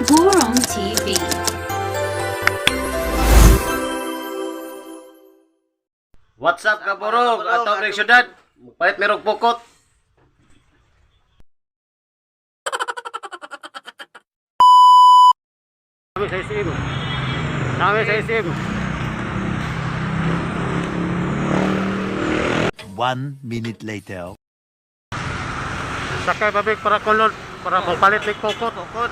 Burong TV. What's up, kaborong? Ato ring syudad. Palit merong pukot. Nami sa SM. Nami sa SM. 1 minute later. Sakay babig para kulon para magpalit nig pukot. Pukot.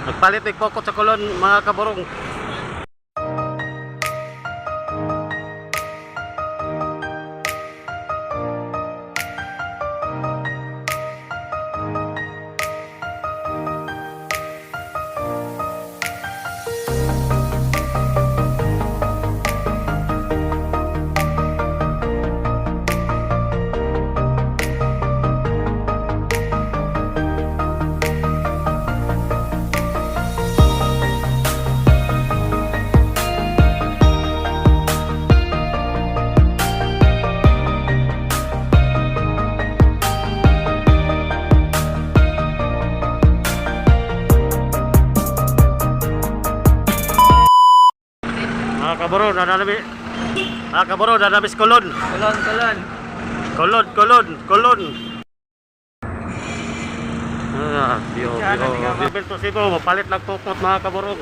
Nagpalit nig pukot sa kulon, mga kaborong. Mga kaborong, nanami. Mga kaborong, nanami sa kulon. Kulon, kulon. Kulon, kulon, kulon. Ah, bio, bio. Bibel to Cebu, mapalit lang pukot, mga kaborong.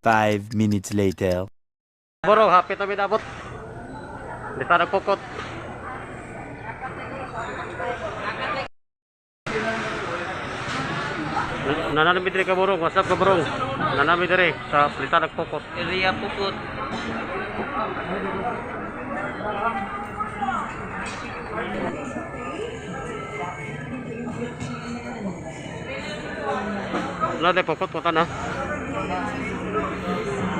5 minutes later. Borong, hapit na minabot. Hindi pa nagpukot. Nananami diri ka, Borong. What's up ka, Borong? Nananami diri sa plita nagpukot. Area Pukot. Wala na pukot, puta na.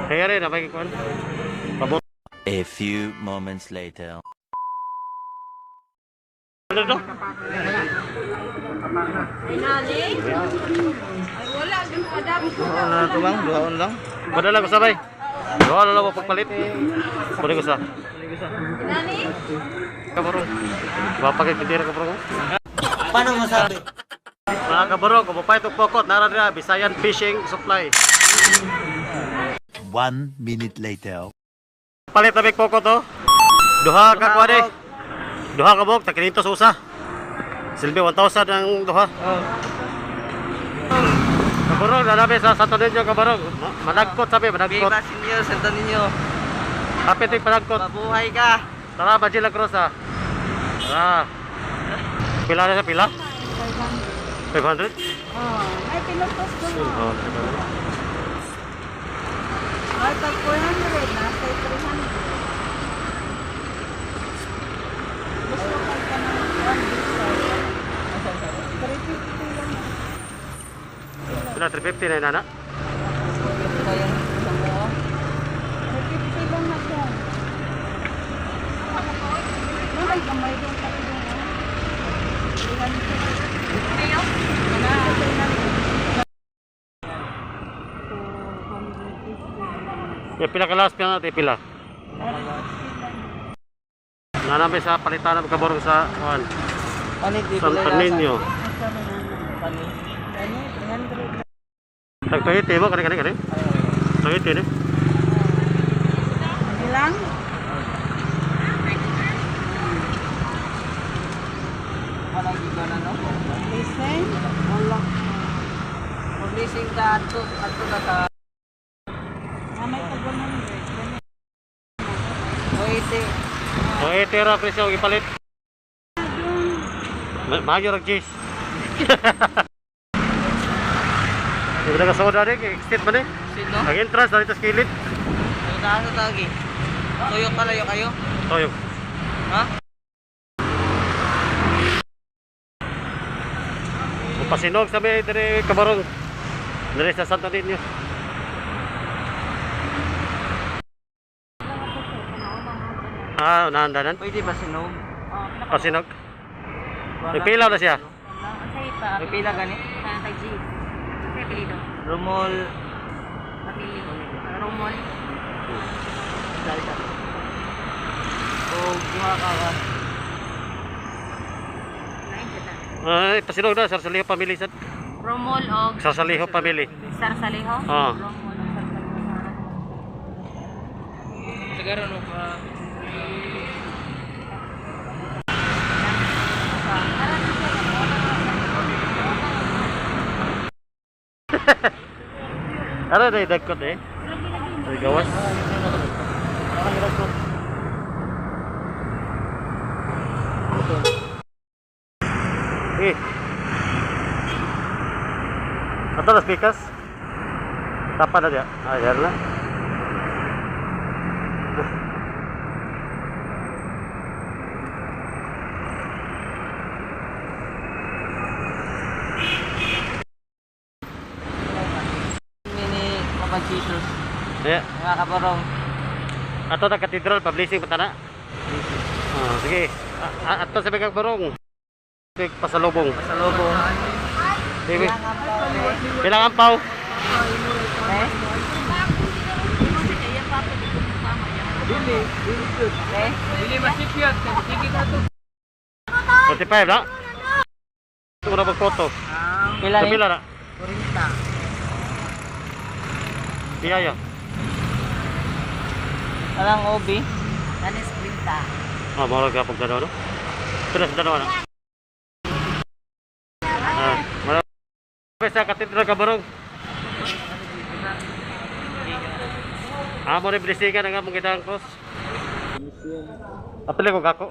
Kaya rin, nabay kuan. Pabot. A few moments later. Ano to? Ano ito bang? Duhaon lang? Padala ko sabay. Duha na lang mo pagpalit. Pwede ko sa. Kaborong. Wapagay pindira, kaborong. Paano masabi? Mga kaborong, kung mapayat og pukot, nara dira Bisayan Fishing Supply. 1 minute later. Palit na big pukot to. Duha ka kuan eh. Duha ka bok, tag 500 usa. Silbi 1,000 ang duha. Oh. Kaborong, nanabi sa Santo Niño, kaborong. Managkot sabi, managkot. Viva Senior, Santo Niño. Kapit yung panagkot. Mabuhay ka. Tara, Bajil Cruz ah. Tara. Pila na sa pila? 500? Oh, ay pinutos ko mo. Oh, Ay, tag 400 na, sa 300. Gusto ko ka ng one big size. 350 lang. Pila, 350 na yun, ana? Kayang isang buo. 350 lang na siya. Wala, gamay doon pa rin. 300. Yung pila ka last, pila natin, pila. Nanami sa palitan ng kaborong sa kuan, Panig, di Santo Niño. Panig. Ano, 300. Tag 20 mo, kani kani kani. 20 ni. Ilang? Walang gigo na, no? Listen? Wala. Publishing ka, ato, ato na sa Mamay tag 100. 80. O 80 ra presyo ang ipalit. Mayo rag cheese. Hindi na kasoda ni, exit man eh. Sino? Ang entrance dito sa kilid. Yung taas sa tagi. Tuyok ka, layo kayo. Toyo. Ha? Pasinog sa may dire, kabarong. Dire sa Santo Niño. Ah, unahan danan. Pwede ba sinog? Pasinog. May pila na siya. May pila gani? Kay G. Sa apelyido. Rumol. Pamili. Romol. Sorry, sorry. O duha ka ka. Nine siya. Ay, pasilong na Sarsaliho family sad. Romol og Sarsaliho family. Sarsalejo. Ah. Romol og Sarsalejo. Siguro no pa. Ano na dagkot eh? Ay, gawas. Eh. Ato las pikas. Tapa na dia. Ah, yan na. Mini Papa Jesus. Yeah. Mga kaborong. Ato na cathedral publishing pa na. Ah, sige. Ato sa Bigang Barong. Sige, pasalubong. Pasalubong. Sige. Bilang ampaw. Eh? Dili, dili good. Eh? Dili masipyot, sige ka to. 45 na. Ito na magkoto. Pila Sa ni? pila na. 40. Biyaya. Alang OB. Kanis kwinta. Ah, mura ka pag dalawa, no? Pila sa dalawa na. Ah, mura. Sa Cathedral Kabarong. Ah, mo rin blessingan ang among gitang cross. Apil ko gako.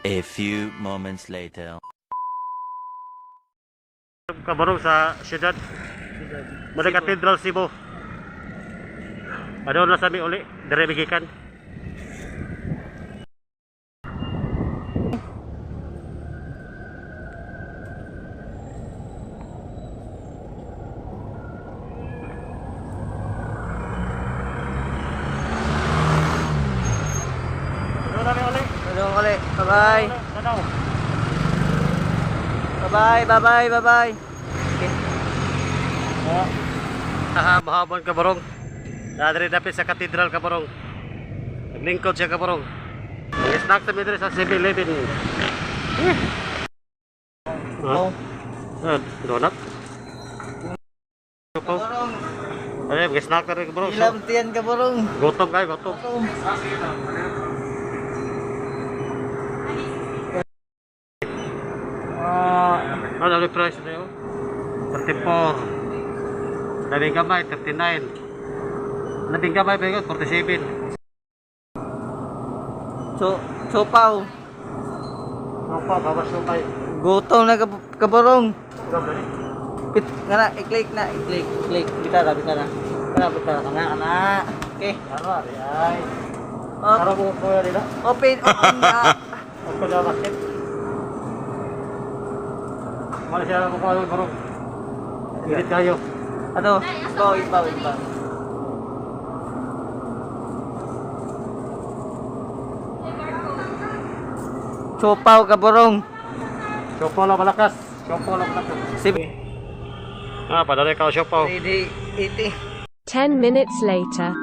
A few moments later. Kabarong sa siyudad. Muna Cathedral Cebu. Ano na sa mi uli? Dire migikan. Ano na mi uli? Tulong ulit. Bye-bye. Tanaw. Bye-bye, bye-bye, bye-bye. Okay. Mahabon kabarong. Nadre dapit sa Cathedral kabarong. Naglingkod siya kabarong. Nag-snack sa diri sa 7-Eleven. Eh. Oh. Ah, donut. Kapaw. Kaborong. Ay, mag-snack na rin kabarong. Ilam tiyan kaborong. Gutom kayo, gutom. Ah, Ano ang price na yun? 34. Labing gamay, 39. Labing gamay ba yun? 47. so, sopaw. Ano pa, bawas yung Gutom na kaborong. tayo. Pit, nga na, i-click na, i-click, click. Bitara, bitara. Kana, bitara, kana, kana. Okay. Ano, ari ay. Oh, Tara mo kuya nila. open, open na. Ako na basket. Wala siya ko ano bro. Init kayo. Ano? Ibaw, ibaw, ibaw. Sopaw kaborong. Siopaw lang malakas. Siopaw lang malakas. Si Ah, padala ka siopaw. 80. 10 minutes later.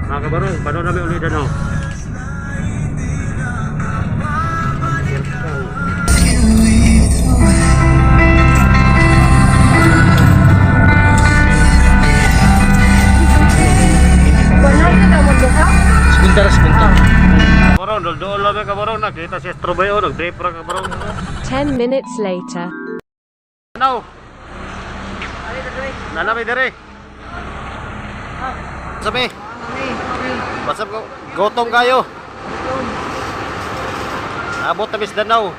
Mga kabarong, paano namin ulit ano? Kabarong, dol-dol lang kabarong. Nakita si Astroboy, oh, nag-drape ra kabarong. 10 minutes later. Ano? Nanami dere. Sabi. What's up, gutom kayo. Abot na Miss Danau.